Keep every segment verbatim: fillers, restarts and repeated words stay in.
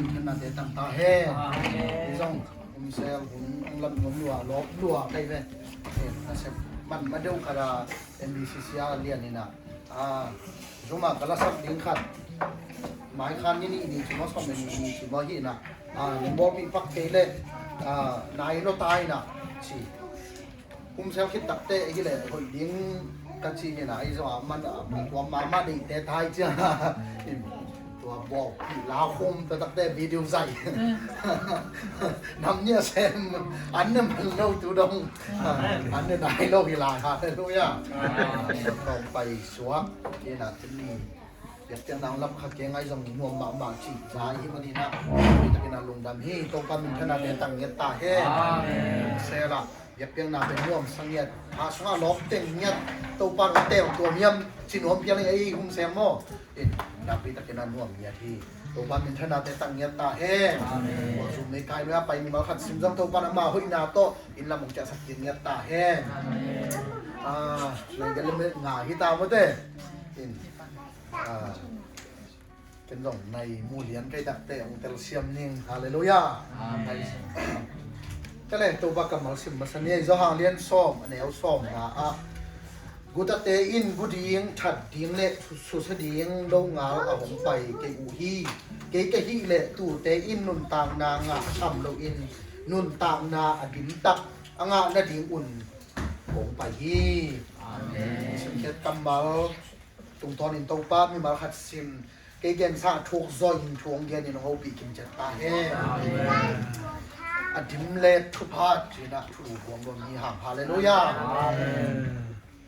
Khanate tang ta hen. Amen. Hi zong, um, sel hun ang lam nuam lua, lawp lua kai ve. Eh, nasep man ma deuh khat a M B C C a lian ina, ah, zuma ka lasak ding khat. Mai khan ni ni ni ci maw, sawm ni ni ci maw hi ina. Ah, nang bawlpih pak kei le, ah, nai lo ta ina ci. Kum sel khit takte hi le hoih ding ka ci hi na, ahi zong a man a tuam mahmah deihte thai cia. Tua bawk hi la khum ta takte video zai. Nam nia sem an ne man lo tu dong. An ne nai lo hi lai, hallelujah. Tawm pai suak hi na tuni. Biakpiakna hong lap kha keng ahi zong nuam mahmah cih za i hih manin ah, takin a lungdam hi. Topa minthanna te tang ngiat ta hen. Amen. Sela, biakpiakna pen nuam sa ngiat. Pha sungah lawp teng ngiat. Topa hong teel tuam hiam ci nuam piang hi ei hum sem maw? In, nakpi takin a nuam ngiat hi. Topa minthanna te tang ngiat ta hen. Amen. Tua zum nei kai nuai a pai mimal khat sim zong Topa na ma hoihna tawh inn lam hong ciahsak kik ngiat ta hen. Amen. Ah, nai gel le nga hi ta maw te. In, ah, ken zong nai mu lian kai takte hong telsiam ning. Hallelujah. Amen. Te le Topa kammal sim masa ni ei. Johan lian sawm a neu sawmna ah, gutate in gu ding, that ding le susia ding longal a hong pai kei uh hi. Kei ka hih leh tute in nuntakna ngah tham loin nuntakna a dimtak a ngah nadingun kong pai hi. Amen. Simkhiat kammal. Tungtawnin Topa mimal khat sim, kei gensa thuk zaw in thu hong gen in hong hopih kim ciat ta hen. Amen. A dim le thupha cinah thu buang buang hi hang. Hallelujah. Amen.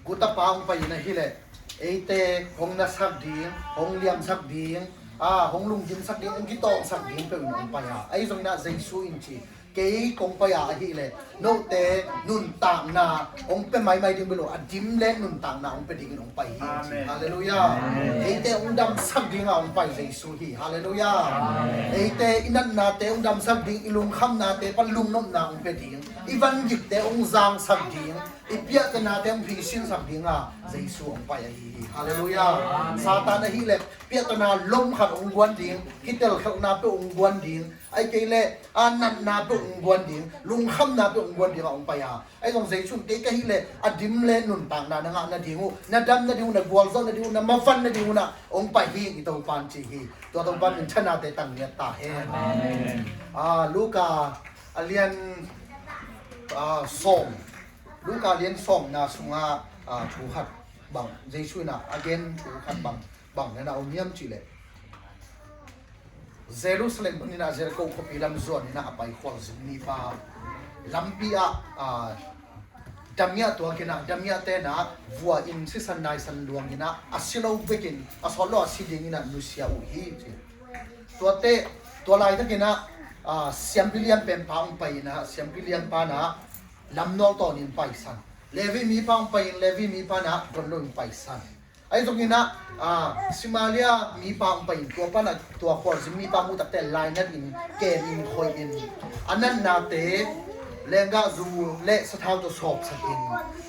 Gutapa hong pai in ahileh eite hong nasak ding, hong liamsak ding, a hong lunggimsak ding, hong kitawngsak ding peuh in hong pai a, ahi zongin ah Jesu in ci, kei kong pai a ahileh note nuntakna hong pia maimai ding bel lo, a dim le nuntakna hong pia dingin hong pai hi. Amen. Hallelujah. Amen. Eite hong damsak dinga hong pai Jesu hi. Hallelujah. Amen. Eite i natnate hong damsak ding, i lungkhamnate pan lungnopna hong pia ding, i vangikte hong zangsak ding, i piahtana te hong phisinsak dinga Jesu hong pai ahi hi. Hallelujah. Satan ahileh piahtana lom khat hong guan ding, kitelkhelhna peuh hong guan ding, ahih kei leh a natna peuh hong guan ding, lungkhamna peuh hong guan dinga hong pai a, ahi zong Jesu in kei ka hih leh a dim le nuntakna na ngah nading uh, na dam nading uh, na gualzawh nading uh, na mavan nading uh na hong pai hi. I Topa in ci hi. Tua Topa minthanna te tang ngiat ta hen. Amen. Ah, Luka a lian, ah, sawm Luka lian sawmna sungah, ah, thu khat bang, Jesu in ah a gen thu khat bang, bang na na om hiam cihleh, Jerusalem panin ah Jericho khuapi lam zuan in ah a pai khualzin mipa lampi ah, ah, damiah tuak in ah, damiah ten ah vua in sisan naisan luang in ah a si lo bekin a sawt lo a si dingin ah nusia uh hi ci. Tuate, tua laitakin ah, ah, siampi lianpen pa hong pai in ah, siampi lianpa in ah lamnawl tawnin paisan. Levi mipa hong pai in, Levi mipa in ah don loin paisan. Ahi zongin ah, ah, Samaria mipa hong pai in, tua pan ah tua khualzin mipa muh takte lainat in, ken in, khoih in, a natnate lenggahzu le sathau tawh sawpsak in,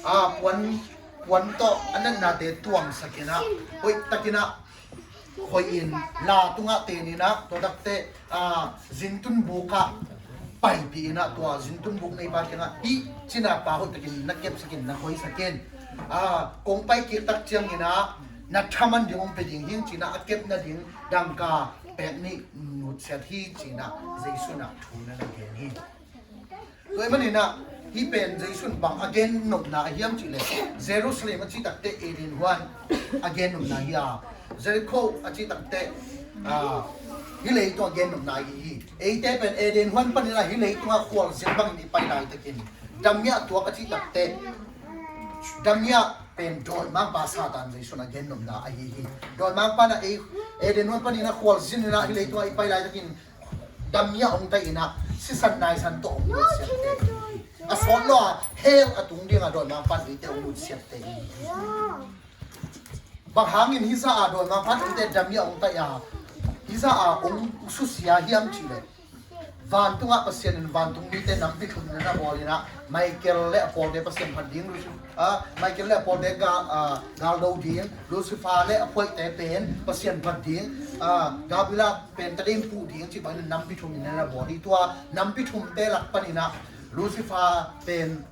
ah, puan, puan tawh a natnate tuangsak in ah, hoih takin ah khoih in, la tungah ten in ah, tua takte, ah, zintun buk ah paipih in ah, tua zintun buk neipa kiangah, hih cina pa hoih takin na kepsak in, na khoisak in, ah, kong pai kik tak ciangin ah na thaman ding hong pia ding hi ing ci in ah, a kep nading dangka pek nih nutsiat hi ci in ah Jesu in ah thu na na gen hi. Tua ahih manin ah hih pen Jesu in bang a gen nopna a hiam cihleh, Jerusalem a cih takte Eden huan a gen nopna hi a, Jericho a cih takte, ah, hih leitung a gen nopna hi hi. Eite pen Eden huan panin ah hih leitungah khualzin bangin i pai laitakin damiah tuak a cih takte, damiah pen dawimangpa Satan Jesu in a gen nopna ahi hi. Dawimangpa in ah ei Eden huan panin ah khualzin in ah hih leitungah i pai laitakin damiah hong taih in ah sisan naisan tawh hong nutsiatte hi. A sawt lo a hell a tung dingah dawimangpa in eite hong nutsiatte hi. Bang hangin hih zah a dawimangpa in eite damiah hong taih a, hih zah a hong susia hiam cihleh, Vantungah Pasian in vantung mite nampi thum na bawl inah, Michael le a pawlte Pasian phat ding, Lucifer, ah, Michael le a pawlte gal, ah, galdo ding, Lucifer le a phuaihte pen Pasian phat ding, ah, Gabriel pen tadem puh ding, cih bangin nampi thum in na bawl hi. Tua nampi thumte lak paninah Lucifer pen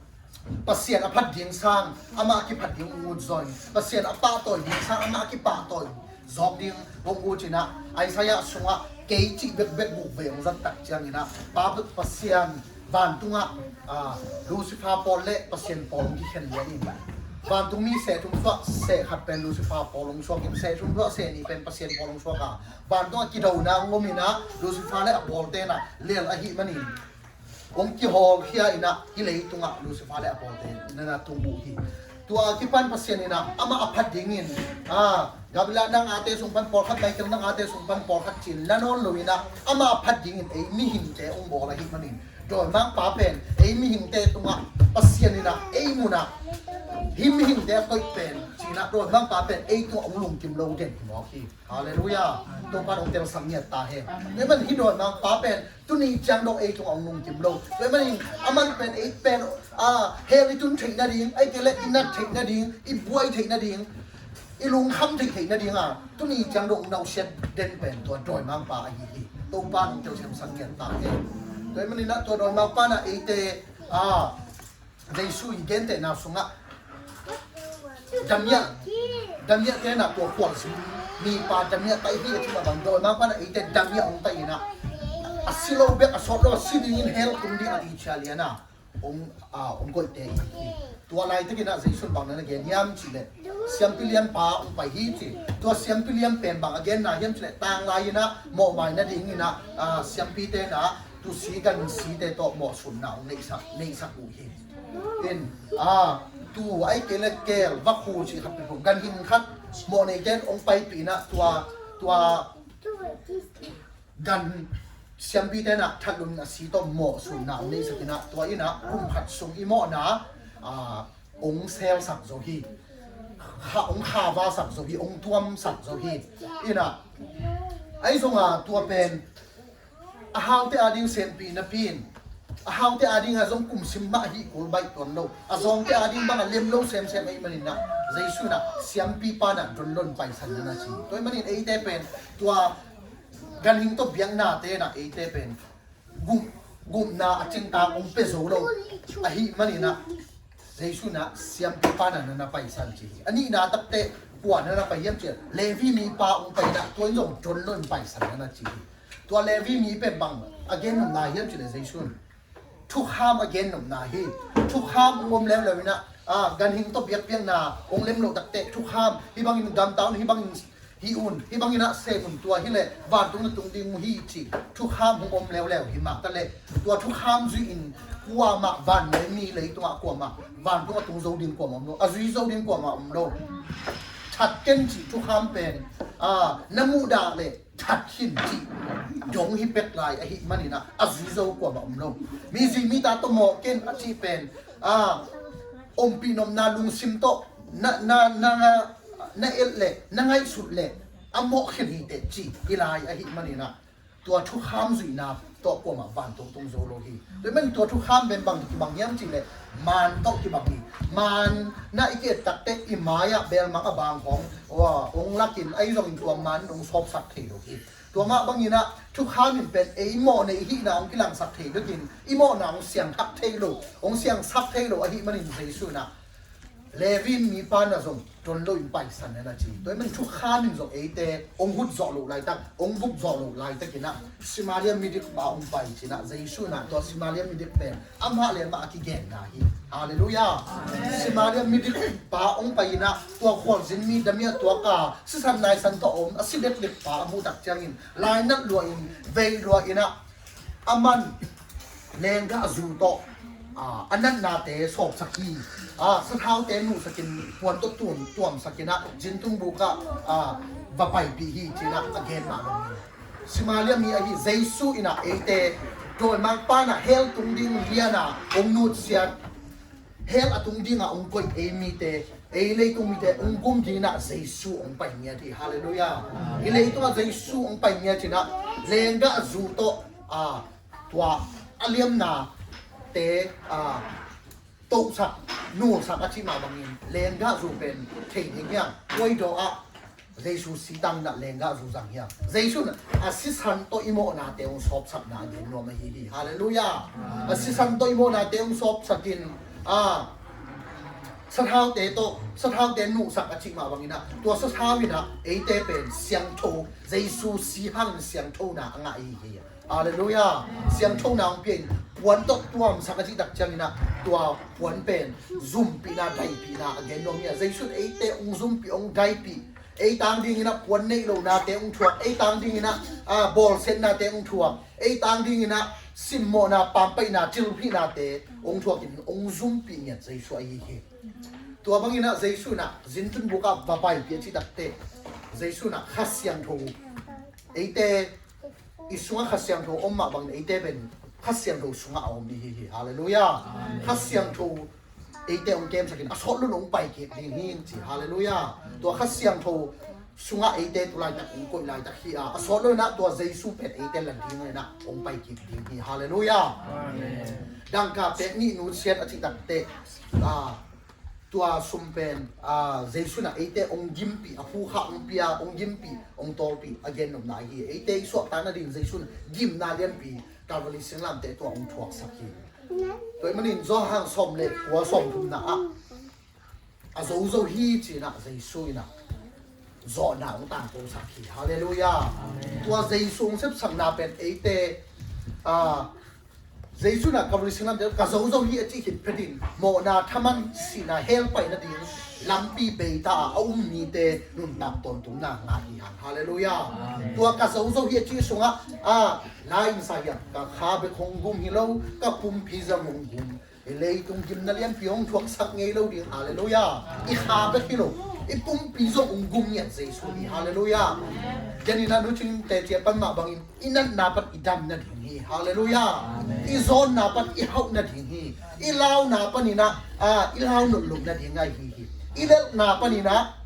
Pasian a phat ding sang amah a kiphat ding hong ut zaw in, Pasian a pahtawi ding sang amah a kipahtawi zawk ding hong ut inah, Isaiah sungah kei cih bekbek guk vei hong zat tak cianginah, Pa Pasian vantungah, ah, Lucifer pawl le Pasian pawl hong kikhen lian in, vantungmi seh thum suah seh khat pen Lucifer pawl hong suak in, seh thum suah seh nih pen Pasian pawl hong suak a, vantungah kidona hong om inah, Lucifer le a pawlte na lel ahih manin hong kihawlkhia inah, hih leitungah Lucifer le a pawlte na na tung uh hi. Tua a kipan Pasian inah amah a phat dingin, ah, Gabriel nang ate sung pan pawlkhat, Michael nang ate sung pan pawlkhat cih na nawn lo inah, amah a phat dingin ei mihingte hong bawl ahih manin, dawimangpa pen ei mihingte tungah Pasian inah ei munah, hih mihingte a koih pen ci inah dawimangpa pen ei tungah hong lungkim lo den hi mawk hi. Halleluiah. Topa in hong telsak ngiat ta hen. Tua ahih manin hih dawimangpa pen tuni ciang dong ei tungah hong lungkim lo. Tua ahih manin aman pen ei pen, ah, hell i tun theih nading, ahih kei leh i nat theih nading, i buai theih nading, i lungkham theih theih nading a, tuni ciang dong nausiat den pen tua dawimangpa ahi hi. Topa in hong telsiamsak ngiat ta hen. Tua ahih maninah tua dawimangpa na eite, ah, Jesu i gentehna sungah Damiah, Damiah tenah tua khualzin mipa Damiah taih hi a cih mah bang, dawimangpa na eite Damiah hong taih inah, a si lo bek, a sawt lo, a si dingin hell tung ding a ti cia lian a hong, ah, hong koihte hi. Tua laitakinah Jesu in bang na na gen hiam cih leh, siampi lianpa hong pai hi ci. Tua siampi lian pen bang a genna hiam cih leh, tanglai inah mawhmai nadinginah, ah, siampi tenah tusi gansite tawh mawhsutna hong neihsak, neihsak uh hi. In, ah, tu ahih kei leh keel, vakhu cih khat peuhpeuh, ganhing khat mawh neite in hong paipih inah tua, tua gan siampi tenah thatlum a si tawh mawhsutna hong neihsak inah, tua inah kum khat sung i mawhna, ah, hong selsak zo hi. Kha, hong khavasak zo hi, hong tuamsak zo hi. Inah, ahi zongah tua pen a haute ading sempih napi in, a haute ading a zong kumsim mah hi kul baih tuan lo, a zawngte ading bang a lem lo semsem ahih maninah, Jesu inah siampipa na don lo in paisan na na ci. Tua ahih manin eite pen tua ganhing tawh biaknate na eite pen gum, gumna a cintak hong pia zo lo ahih maninah, Jesu inah siampipa na na na paisan ci hi. A nihna takteh kua na na pai hiam cih leh, Levi mipa hong pai inah tua in zong don lo in paisan na na ci hi. Tua Levi mi pen bang a gennopna hiam cih leh, Jesu in thukham a gennopna hi. Thukham hong om leuleu inah, ah, ganhing tawh biakpiakna hong lem loh takteh thukham, hih bangin gamta un, hih bangin hih un, hih bangin ah sem un, tua hileh vantung na tung ding uh hi ci thukham hong om leuleu hi mah taleh, tua thukham zuih in kuamah vanmi leitungah kuamah vantung a tung zo ding kuamah om lo, a zui zo ding kuamah om lo. That ken cih thukham pen, ah, na muhdah leh that khin cih dong hi pek lai ahih maninah a zui zo kuamah om lo. Mi zui mi ta tawh mawh ken a cih pen, ah, ompih nopna lungsim tawh na, na, na, na, na et leh, na ngaihsut leh a mawh khin hi teh ci hi lai ahih maninah, tua thukham zuihna tawh kuamah vantung tung zo lo hi. Tua ahih manin tua thukham pen bang kibang hiam cih leh, maan tawh kibang hi. Maan na i ki-et takteh i mai-ah belmang a bang hong, hong lakin ahi zongin tua maan hong sawpsak thei lo hi. Tua mah banginah thukham in pen ei mawhnei hihna hong kilangsak thei bekin, i mawhna hong siangthak thei lo, hong siangsak thei lo ahih manin Jesu inah Levi mipa na zong don lo in paisan na na ci. Tua ahih manin thukham in zong eite hong hut zawh loh laitak, hong vup zawh loh laitakinah Samaria midikpa hong pai cinah, Jesu inah tua Samaria midik pen amah le amah a kigenna hi. Halleluiah. Samaria midikpa hong pai inah tua khualzin mi Damiah tuak a sisan naisan tawh a om, a si dekdekpa a muh tak ciangin lainat lua in, vei lua inah, aman lenggah zu tawh, ah, a natnate sawpsak hi. Ah, sathaute nuhsakin, puan tawh tuam, tuamsakinah zintungbuka, ah, va paipih hi cinah a gen mah lo hi. Samaria mi ahi Jesu inah eite dawimangpa inah hell tung ding liana hong nutsiat, hell a tung dinga hong koih ei mite, ei leitung mite hong gum dinah Jesu hong pai ngiat hi. Halleluiah. Hih leitungah Jesu hong pai ngiat inah lenggah zu tawh, ah, tua a liamna te, a, tohsak, nulsak a cih mah bangin lenggahzu pen thei ding hiam? Kuaidaw ah Jesu sitang in ah lenggahzu zang hiam? Jesu in a sisan tawh i mawhnate hong sawpsakna a gen nuam ahi hi. Halleluiah. A sisan tawh i mawhnate hong sawpsakin, a, sathaute tawh, sathaute nuhsak a cih mah bangin ah tua sathau in ah eite pen siangtho, Jesu si hangin siangthona a ngah ahi hi. Halleluiah. Siangthona hong pia in puan tawh tuamsak a cih tak ciangin ah tua puan pen zumpihna, daipihna a gen nuam hi a. Jesu in eite hong zumpih, hong daipih, ei tang dingin ah puan neih lohnate hong thuak, ei tang dingin ah, a, bawlsiatnate hong thuak, ei tang dingin ah simmawhna, pampaihna, cilphihnate hong thuakin hong zumpih ngiat Jesu ahi hi. Tua bangin ah Jesu in ah zintun buk ah va baipih a cih takteh Jesu in ah Kha Siangtho, eite i sungah Kha Siangtho om mah bangin eite pen Kha Siangtho sungah a om i hi hi. Halleluiah. Kha Siangtho eite hong kemsakin a sawt lo in hong paikik ding hi ci. Halleluiah. Tua Kha Siangtho sungah eite tu laitak hong koih laitak hi a, a sawt lo in ah tua Jesu pen eite la dingin ah hong paikik ding hi. Halleluiah. Dangka pek nih nusiat a cih takteh, a, tua sum pen, a, Jesu in ah eite hong gimpih, a phukha hong pia, hong gimpih, hong tawlpih a gennopna hi. Eite i suahtak nading Jesu in gimna lianpi Calvary singlamteh tungah hong thuaksak hi. Tua ahih manin Johan sawm le kua, sawmthumna ah a zozo hi ci-in ah Jesu in ah zawhna hong tangkosak hi. Halleluiah. Tua Jesu hong sepsakna pen eite, a, Jesu in ah Calvary singlamteh ka zozo hi a cih khit phetin mawhna, thaman, sihna, hell pai nading lampi beita a um mite nuntak tawntungna ngah hi hang. Halleluiah. Tua ka zozo hi a cih sungah, a, lai in sa hiam, ka kha bek hong gum hi lo, ka pumpi zong hong gum. I leitung gimna lianpi hong thuaksak ngei lo ding. Halleluiah. I kha bek hi lo, i pumpi zong hong gum ngiat Jesu hi. Halleluiah. Ken in ah Nu Cing teci a pan mah bangin i natna pan i dam nading hi. Halleluiah. I zawnna pan i hauh nading hi. I launa panin ah, a, i lau nunlum nading ahi hi. I lelhna panin ah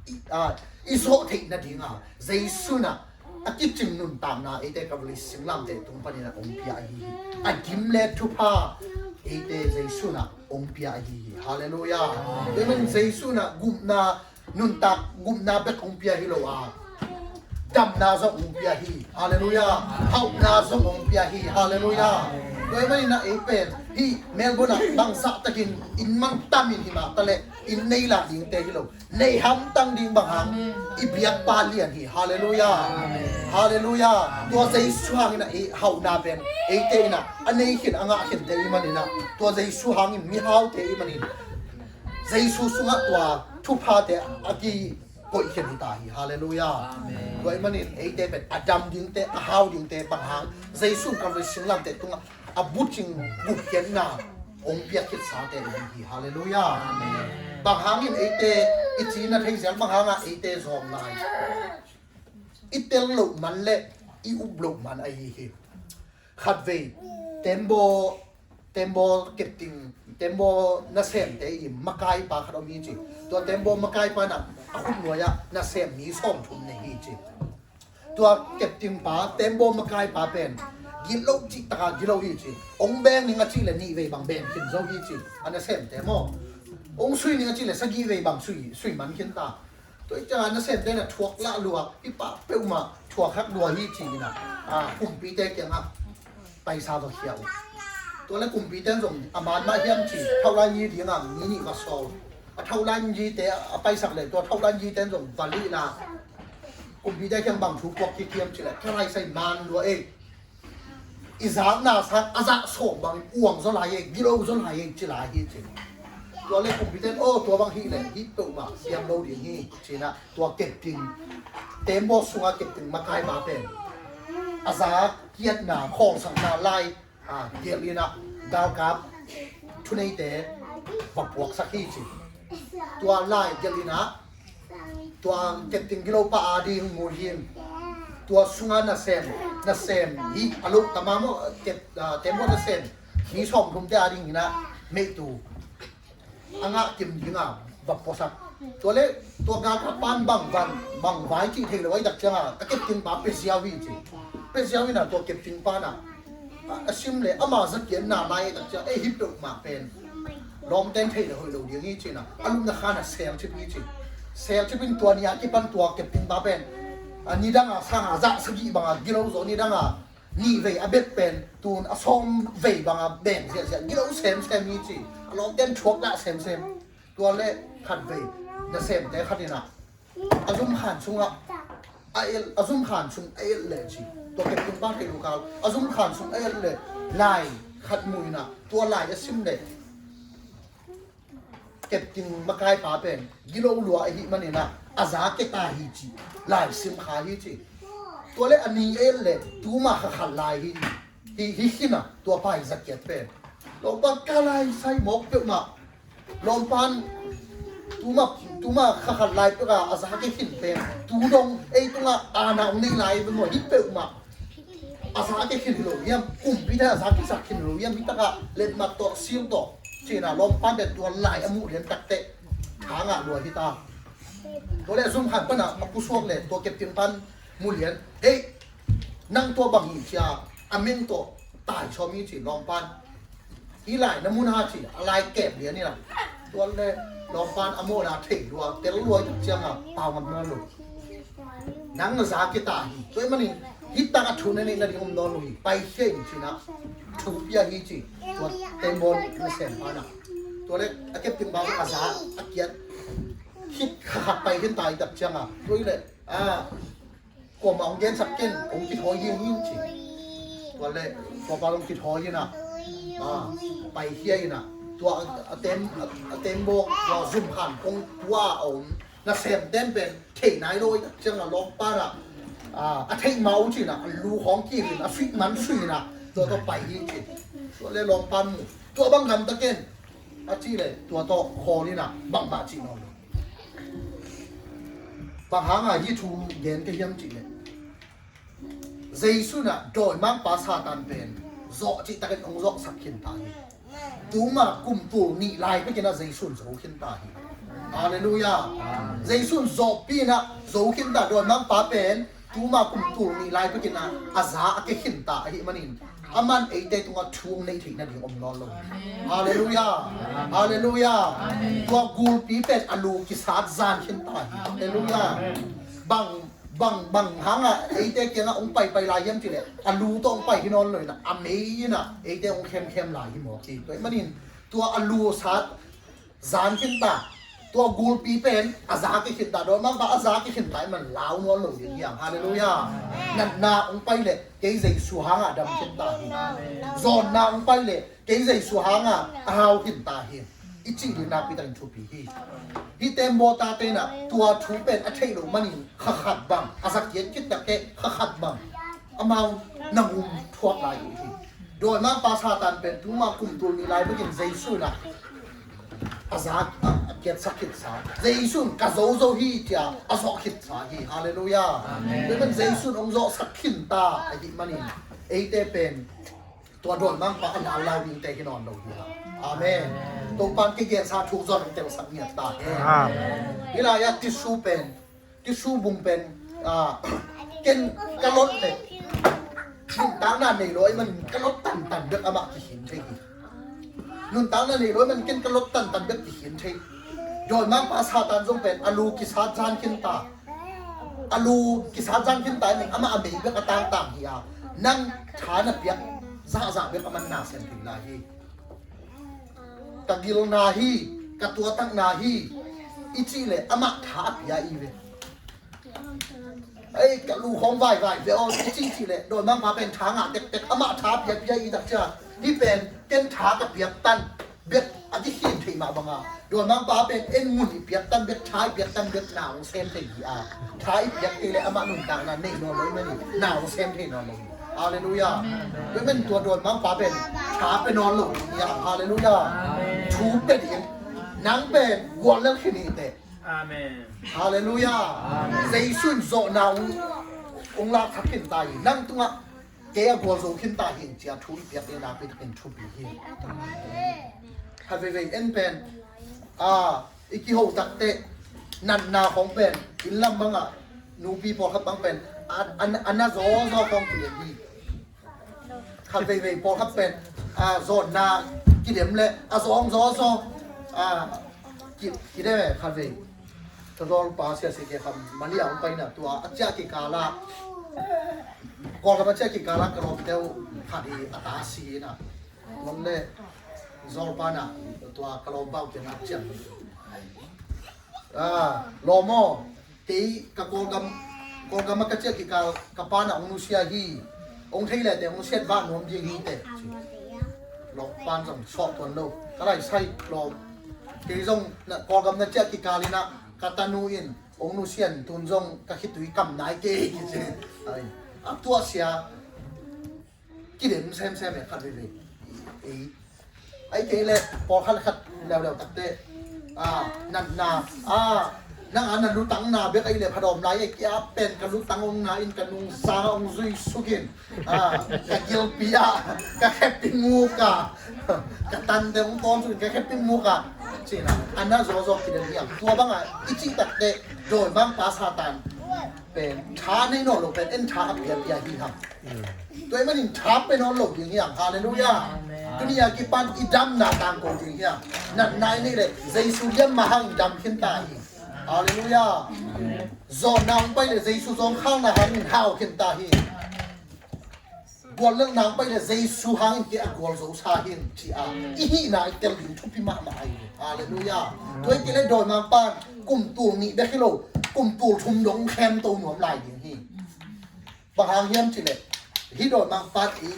i, a, i zawh theih nading a Jesu in ah a kicing nuntakna eite Calvary singlamteh tung panin ah hong pia ahi hi. A gim le thupha eite Jesu in ah hong pia ahi hi. Halleluiah. Amen. Jesu in ah gupna, nuntak gupna bek hong pia hi lo a, damna zong hong pia hi. Halleluiah. Hauhna zong hong pia hi. Halleluiah. Tua ahih manin ah ei pen hih Melbourne ah bangzah takin inn mantam in hi mah taleh inn nei lah dingte hi lo, nei hamtang ding bang hang, i biakpa lian hi. Halleluiah. Halleluiah. Tua Jesu hangin ah i hauhna pen eite in ah a nei khin, a ngah khinte i hih manin ah, tua Jesu hangin mihaute i hih manin Jesu sungah tua thuphate a kikoih khin hi ta hi. Halleluiah. Tua i hih manin eite pen a dam dingte, a hau dingte bang hang, Jesu Calvary singlamteh tungah a bucing gupkhiatna hong piak khitsate i hi hi. Halleluiah. Bang hangin eite i cina thei zel, bang hangah eite zawng lai? I tel loh man le i up loh man ahi hi. Khatvei tembaw, tembaw kepting, tembaw nasemte i makaipa khat om hi ci. Tua tembaw makaipa in ah a khutnuai ah nasem mi sawmthum nei hi ci. Tua keptingpa, tembaw makaipa pen gilo cih taka gilo hi ci. Hong beng ning a cih le nihvei bang beng khin zo hi ci. A nasemte maw, hong sui ning a cih le sagihvei bang sui, sui man khin ta. Tua hi ciangah nasemte in ah thuak lah lua, hih pa peuhmah thuak hak lua hi ci-in ah, a, kumpite kiangah paisa va khia uh. Tua le kumpite in zong a man mah hiam ci, thaulan yi dingah mi nih va sawl. A thaulan yite a paisak le tua thaulan yite in zong va lihna, kumpite kiang bang thu puak kik hiam ci le, ka lai sai man lua ei. I zakna sang a zak sawm bangin uang zaw lai ei, gilo zaw lai ei ci lai hi ci. Tua le kumpite in, aw, tua bang hi le hih peuhmah siam lo ding hi ci-in ah tua kepting, tembaw sungah kepting makaipa pen a zak kiatna, khawlsakna lai, a, gelh in ah galkap thuneite va puaksak hi ci. Tua lai gelh in ah tua kepting gilopa a ding mu hin, tua sungah nasem, nasem hi a lo tama maw, kep, a, tembaw nasem mi sawmthumte a dingin ah meitu a ngah kim dinga va puasak. Tua le tua galkappa in bang, bang, bang vai cih thei lo ahih tak ciangah a keptingpa pia ziau hi ci. Pia ziau in ah tua keptingpa in ah A, a sim le ama zakiatna lai tak ciang ei hi peuhmah pen lawmten theih le hoih lo ding hi cina, a lupna khan a sel cip hi ci. Sel cip in tua ni a kipan tua kepting pa pen a nidang a sang a zah sagih banga gilo zaw, nidang a nih vei a bet pen tun a sawm vei banga beng ziahziah gilo semsem hi ci. A lawmten thuak dah semsem. Tua le khat vei nasemte khat inah a zumkhan sungah a el, a zumkhan sung a el le ci. Tua kepting pa theih lo kal a zumkhan sung a el le lai khat mu inah tua lai a sim le kepting makaipa pen gilo lua ahi maninah a za keta hi ci. Lai sim kha hi ci. Tua le a ni a el le tuma kha khat lai hi. Hi, hi khinah tua pa hi zakiat pen lawmpa ka lai sai mawk peuhmah. Lawmpan tuma, tuma kha khat lai peuh a a za ke khin pen tu dong ei tungah ana ong nei lai ve maw, hi peuhmah. A za ke khin hi lo hiam, kumpi te a za ke sa khin hi lo hiam, hi takah letmat tawh sil tawh cina lawmpan te tua lai a muh lian takteh thangah lua hi ta. Tua le zumkhan pana a pusuak le tua kepting pan mu lian, hei, nang tua bang hi cia a meng tawh tai sawm hi ci lawmpan. Hi lai na mun ha ci a lai kep lian ina. Tua le lawmpan a mawna thei lua, tel lua i tak cianga pau ngam nawn lo. Nang na za kita hi. Tua i manin hi tak a thu na neih na ding om nawn lo hi. Pai khia in cina thu pia hi ci. Tua tembaw na sem pana. Tua le a kepting pa a za a kiat khit kha khat pai khin ta i tak cianga. Tua i le a kuamah hong gensak ken, hong kithawi hi hing ci. Tua le tua pa hong kithawi ina, a, pai khia ina. Tua a tem, a tembaw tua zumkhan kong tua a om nasemten pen thei nai lo i tak cianga lawmpan ah, a, a theih mah uh cina a lu khawng kik in a suih man suih ina. Tua tawh pai hi ci. Tua le lawmpan mu tua bang gamta ken a ci le tua tawh khawl ina bangmah ci nawn lo. Bang hanga hih thu gen ka hiam cih leh Jesu inah dawimangpa Satan pen zawh cihtakin hong zawhsak khin ta hi. Tuma kum tul nih lai pekinah Jesu in zo khin ta hi. Halleluiah. Jesu in zawhpi inah zo khin ta, dawimangpa pen tuma kum tul nih lai pekinah a za a ke khin ta ahi manin aman eite tungah thu hong nei theih nading om nawn lo. Halleluiah. Halleluiah. Tua gulpi pen a lu kisat zan khin ta hi. Halleluiah. Bang, bang, bang hangah eite kiangah hong paipai lai hiam cih leh a lu tawh hong pai hi nawn lo inah a mei inah eite hong khemkhem lai hi mawk hi. Tua ahih manin tua a lu sat zan khin ta. Tua gulpi pen a za ke khin ta, dawimangpa a za ke khin ta, i man lau nuam lo ding hiam? Halleluiah. Natna hong pai leh kei Jesu hangah dam khin ta hi. Zawnna hong pai leh kei Jesu hangah a hau khin ta hi. I cih ding nakpi takin thupi hi. Hih tembaw tate inah tua thu pen a theih loh manin kha khat bang a za kiat khit takteh kha khat bang amau na ngum thuak lai uh hi. Dawimangpa Satan pen tuma kum tul nih lai bekin Jesu inah a za a, a kiatsak khitsa. Jesu in ka zo zo hi cia a zawh khitsa hi. Halleluiah. Amen. Tua pen Jesu in hong zawhsak khin ta ahih manin eite pen tua dawimangpa a laulau dingte hi nawn lo hi. Amen. Topan kigensa thu zon hong telsak ngiat ta hen. Amen. Hih lai-ah tisu pen Tisu bung pen, ah, ken ka lot le nuntakna nei lo ahih manin ka lot tantan bek amah kikhin thei hi. Nuntakna nei lo ahih manin ken ka lot tantan bek kikhin thei. Dawimangpa Satan zong pen a lu kisat zan khin ta. A lu kisat zan khin ta ahih manin amah a mei bek a tangtang hi a. Nang tha na piak zahzah bek aman na sem thei lai hi. Ka gilna hi, ka tuatakna hi, i cih leh amah tha a pia i ve. Ei, ka lu khawng vaivai ve aw, i cih cih leh dawimangpa pen tha ngah tektek, amah tha a piapia i tak cia. Hih pen ken tha ka piak tan bek a kikhin theih mah banga dawimangpa pen en ngun i piak tan bek, tha i piak tan bek na hong sem thei hi a. Tha i piak kei leh amah nuntakna nei nawn lo i mani na hong sem thei nawn lo hi. Halleluiah. Tua pen tua dawimangpa pen tha pe nawn lo hi a. Halleluiah. Thu pe ding. Nang pen guallel khin hi teh. Amen. Halleluiah. Amen. Jesu in zawhna hong, hong laksak khin ta hi. Nang tungah kei a gualzo khin ta hi cia thu i piak ding nakpi takin thupi hi. Khat veivei en pen, a, i kiho takteh natna khawng pen inn lam bangah nupi pawlkhat bang pen a, a, a na zawzaw khawng kilian hi. Khat veivei pawlkhat pen a zawnna kidem le a zawng zaw zaw a kidem e. Khat vei ka zawlpa sia si ke kha Malaysia hong paina tua a ciah kikala Kawlgam a ciah kikala ka lawmte uh khat hi a ta si ina. Tuan le zawlpa na tua ka lawm bau kiang a ciah a lawm aw. Kei ka Kawlgam, Kawlgam a ka ciah kikal ka pa na hong nusia hi. Hong thei le te hong siat vah nuam ding hi te. Lawm pan zong sawh tuan lo. Ka lai sai lawm. Kei zong Kawlgam na ciah kikal ina ka tanu in hong nusia in tun zong ka khitui kam nai kei hi ci. A tuah sia kidem semsem e khat veivei. Ei, ei kei le pawlkhat khat leuleu takte a natna a nang a na lutangna bek ei le phadawm lai e. Kia pen ka lutang hong na in ka nungsa hong zui sukin a ka gilpi a ka khepi muk a ka tante hong tawn sukin ka khepi muk a cina a na zawzaw kidem hiam? Tua banga i cih takte dawimangpa Satan pen tha nei nawn lo pen en tha a piapia hi hang. Tua ahih manin tha pe nawn lo ding hiang. Halleluiah. Tuni a kipan i damna tangko ding hiang. Natna i neih le Jesu liam mah hangin dam khin ta hi. Halleluiah. Zawnna hong pai le Jesu zawngkhalna hangin hau khin ta hi. Guallelh nang pai le Jesu hangin kei a gualzo sa hi ci a i hihna i tel ding thupi mahmah ahi. Halleluiah. Tua i kei le dawimangpan kum tul nih bek hi lo, kum tul thum dong khem to nuam lai ding hi. Bang hang hiam ci le hih dawimangpan i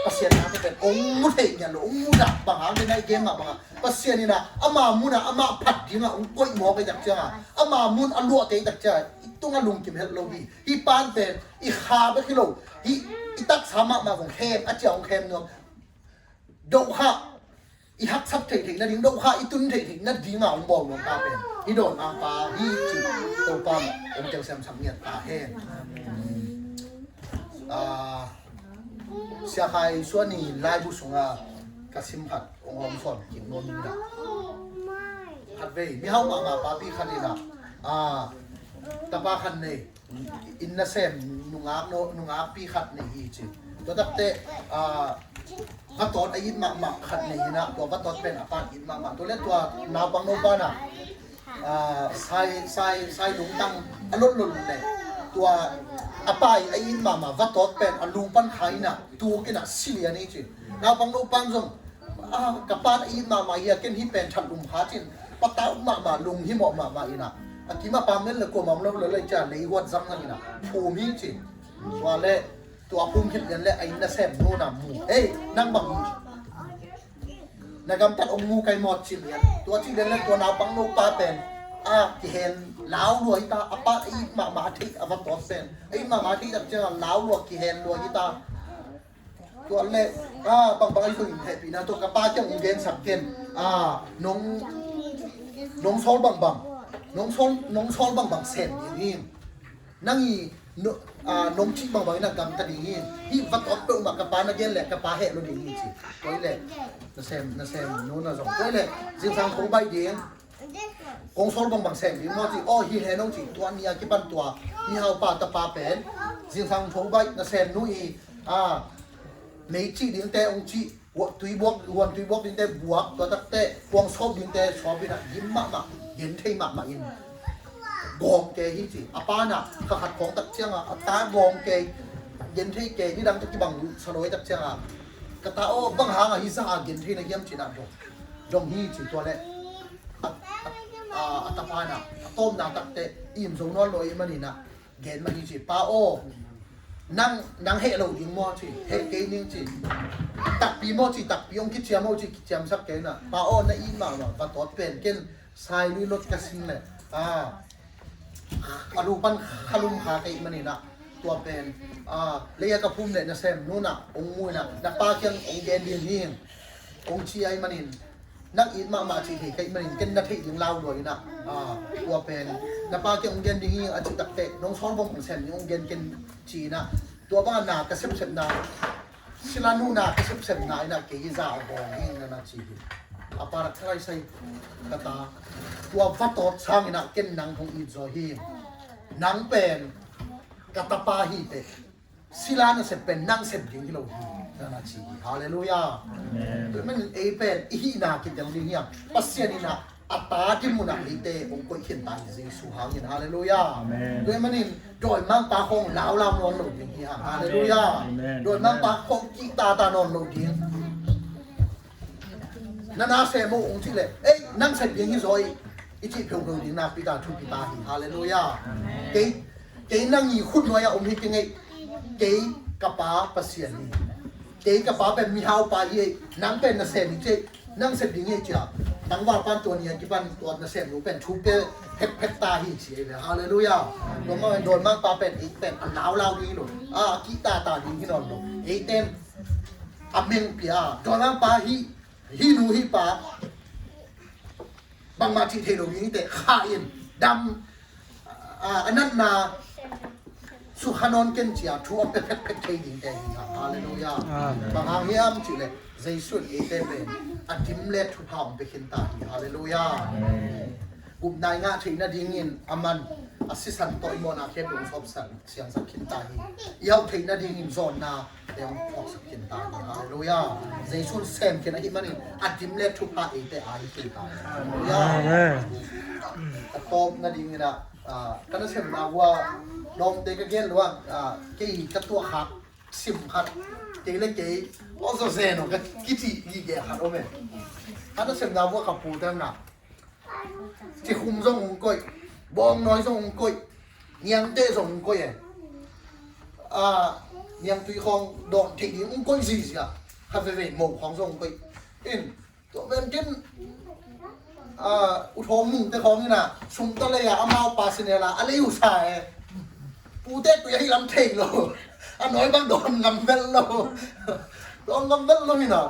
Pasian nang pen ong mu thei ngian lo, ong mu dah bang hang le nai gen mah bang a Pasian ina ama muna ama phat dinga ong koih mawk i tak cianga ama mun a luahte i tak cianga i tunga lungkim helh lo hi. Hih pan pen i kha bek hi lo, hih i taksa mahmah zong khem a cia hong khem nuam. Dohkha i haksat theih theih nading, dohkha i tun theih theih nadinga hong bawl nuam ta pen hih dawimangpa hi ci. Topa mah hong telsiamsak ngiat ta hen. Sia Khai Suan i laibu sunga ka sim khat hong hawm sawn kik nuam in dah. Khatvei mihau mahmah papi khat in ah tapa khat nei, inn nasem nungak no, nungakpi khat nei hi ci. Tua takte vatawt a it mahmah khat nei hi na, tua vatawt pen a pan it mahmah. Tua le tua naupang no pan ah sai, sai, sai lungtang a lot lot le tua a pa i a it mahmah vatawt pen a lung pan khai na tuk in ah si lian hi ci. Naupang no pan zong ka pan a it mahmah hi a, ken hih pen that lum kha cin patau mahmah, lung himawh mahmah in ah a kim a pam len le kuamah om lo le lei cia lei huat zang zang in ah phum hi ci. Tua le tua phum khit lian le a inn nasem nu na mu, ei nang bang hi na gamtat ong mu kai mawt ci lian. Tua ci lian le tua naupang no pa pen a kihen lau lua hi ta, a pa a it mahmah a theih a vatawt pen a it mahmah a theih tak ciang a lau lua kihen lua hi ta. Tua le a bangbang a i zong in hehpihna tua ka pa kiang ong gensak ken a nong, nong sawl bangbang, nong sawl, nong sawl bangbang sem ding hi. Nang i nong cih bangbang in a gamta ding hi. Hih vatawt peuhmah ka pa na gen le ka pa heh lo ding hi ci. Tua i le nasem, nasem nu na zong tua i le zingsang kong baih ding. Kong sawl bangbang sem ding maw ci. Aw hi hen ong ci. Tua ni a kipan tua mihau pa tapa pen zingsang tho baih nasem nu i a mei cih dingte ong cih, tui buak, huan tui buak dingte buak, tua takte kuang sawp dingte sawp in ah gim mahmah, gen thei mahmah in gawm kei hi ci. A pa na kha khat khawng tak cianga a ta gawm kei, gen thei kei, nidang tak kibang sa lo hi tak cianga ka ta aw bang hanga hi za a gen thei na hiam ci na dong dong hi ci. Tua le a tapa na a tawpna takte im zo nawn lo i maninah gen mah hi ci. Pa aw, nang, nang heh lo ding maw ci, heh kei ning ci. Takpi maw ci, takpi hong kiciam aw ci, kiciamsak kei na. Pa aw, na it mahmah vatawt pen ken sai lui lot ka sin le a lu pan khalum kha kei maninah tua pen a lei a ka phum le nasem nu na hong mu inah na pa kiang hong gen ding hi. Hong ci ai manin nang it mahmah cih thei kei manin ken na theih ding lau lua inah tua pen na pa kiang hong gen ding hi a cih takte nong sawl bawng hong sem ding hong gen ken ci inah tua banga na ka sepsepna sila nu na ka sepsepna inah kei hi za a bawng hi na na ci hi. A pa rak thalai sai ka ta tua vatawt sang inah ken nang hong it zaw hi. Nang pen ka tapa hi teh. Sila nasep pen nang sep ding hi lo hi, na na ci hi. Halleluiah. Amen. Tua manin ei pen i hihna kitel ding hi a, Pasian in a, a ta ding munah eite hong koih khin ta hi Jesu hangin. Halleluiah. Amen. Tua manin dawimangpa khawng laulau nawn lo ding hi hang. Halleluiah. Amen. Dawimangpa khawng kihtata nawn lo ding. Na na sem uh hong cih leh, ei, nang sep ding hi zaw i, i cih pheupheu ding nakpi ta, thupi ta hi. Halleluiah. Kei, kei nang i khut nuai-ah om hi keng ei. Kei ka Pa Pasian hi. Kei ka Pa pen mihaupa hi ei. Nang pen na sem hi ci ei. Nang sep ding hi ei ci a, tangvalpan tua ni a kipan tua na sem lo pen thu pia phekphek ta hi ci ei ve. Halleluiah. Tua mah pen dawimangpa pen ei pen a laulau ding hi lo. A kihtata ding hi nawn lo. Eite in a meng pia a, dawimangpa hi, hi nu hi pa, bangmah cih thei lo ding hi teh, kha in, dam, a, a natna sukha nawn ken ci a, thu a pia phekphek thei dingte hi hang. Halleluiah. Amen. Bang hang hiam cih leh Jesu in eite pen a dim le thupha hong pia khin ta hi. Halleluiah. Amen. Gupna i ngah theih nadingin a man a sisan tawh i mawhna khempeuh hong sawpsak, siangsak khin ta hi. I hauh theih nadingin zawnna te hong phawksak khin ta hi. Halleluiah. Jesu in sem khin ahih manin a dim le thupha eite a hi khin ta hi. Halleluiah. Amen. Ka tawp nadingin ah, ah, ka nasemna vua lawmte ka gen lo ah, ah, kei ka tuah khat, sim khat, kei le kei, aw zaw zen aw ka kicih gige khat om e. Ka nasemna vua ka pu teng ah, cikhum zong hong koih, bawngnawi zong hong koih, niangteh zong hong koih e. Ah, niangtui khawng dawn theih ding hong koih zihziah. Khat veivei mo khawng zong hong koih. In, tua pen ken, ah, U Thawng Mungte khawng in ah, sum tawh lei ah, amau pa sinel ah, a lei uh sa e. Pute tui ahi lam thei lo. A nawi bang dawn ngam vel lo. Dawn ngam vel lo hi na.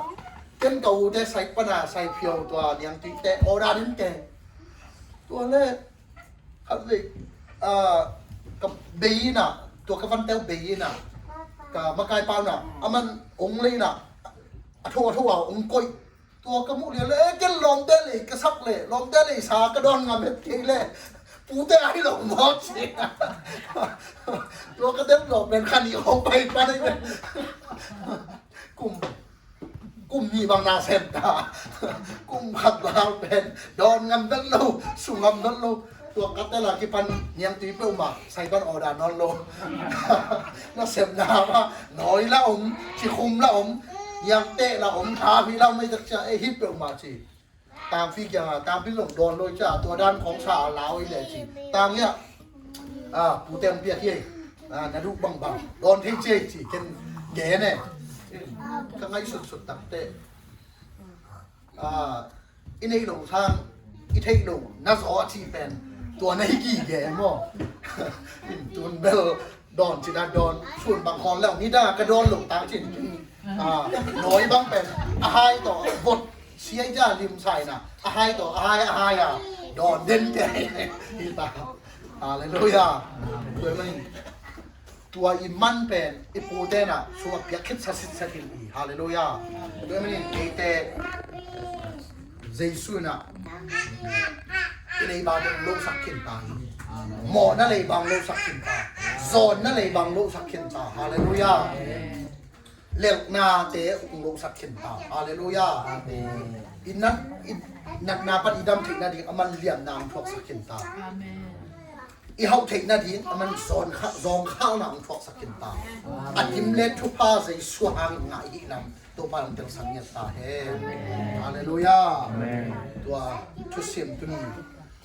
Ken ka ute sai pana, sai phiau tua niangtuite order in ke. Tua le, khat vei, ah, ka bei in ah, tua ka vanteu bei in ah, ka makai pau in ah, aman ong lei in ah, a tho a tho a ong koih. Tua ka muh lian le, eh, ken lawmte lei ka sak le, lawmte lei sa ka dawn ngam het kei le, pute ahi lo maw ci. Tua ka dem lawm pen khan i hong pai pan ahi pen. Kum, kum nih bang na sem ta. Kum khat val pen dawn ngam vet lo, su ngam vet lo. Tua ka tel a kipan niangtui peuhmah sai pan order nawn lo. Nasepna mah nawi la om, cikhum la om, niangteh la om, thapi la om, ei tak cia, ei hih peuhmah ci. Tangpi kiangah, tangpi zong dawn lo cia, tua dan khawng sa a lau ei le ci. Tang ia, ah, pute hong piak hi ei. Ah, na duh bangbang dawn thei ci ei ci, ken gen e. Ka ngaihsutsut takteh, ah, i neih loh sang, i theih loh na zaw a cih pen tua na hi gige maw? Tun bel dawn cih na dawn, sun bang khawl leuh, nidang a ka dawn loh tang cin, ah, nawi bang pen a hai tawh vot, siai cia limsa in ah, a hai tawh, a hai, a hai a dawn den ke hi ta. Halleluiah. Tua manin tua i man pen i pute in ah sum a piak khit sasitset hi. Halleluiah. Tua manin eite Jesu in ah i leiba teng losak khin ta hi. Mawhna leiba hong losak khin ta. Zawnna leiba hong losak khin ta. Halleluiah. Lelhnate hong losak khin ta. Halleluiah. I nat, i natna pan i dam theih nading a man liamna hong thuaksak khin ta. I hauh theih nading a man zawngkhal, zawngkhalna hong thuaksak khin ta. A dim le thupha Jesu hang ngah i hih lam Topa hong telsak ngiat ta hen. Halleluiah. Amen. Tua thusim tuni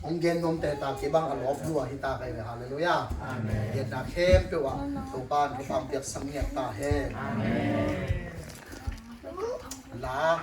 hong gen nuamte ta, kei bang a lawp lua hi ta kei ve. Halleluiah. Amen. Genna khempeuh ah Topa in thupha hong piaksak ngiat ta hen. Amen. La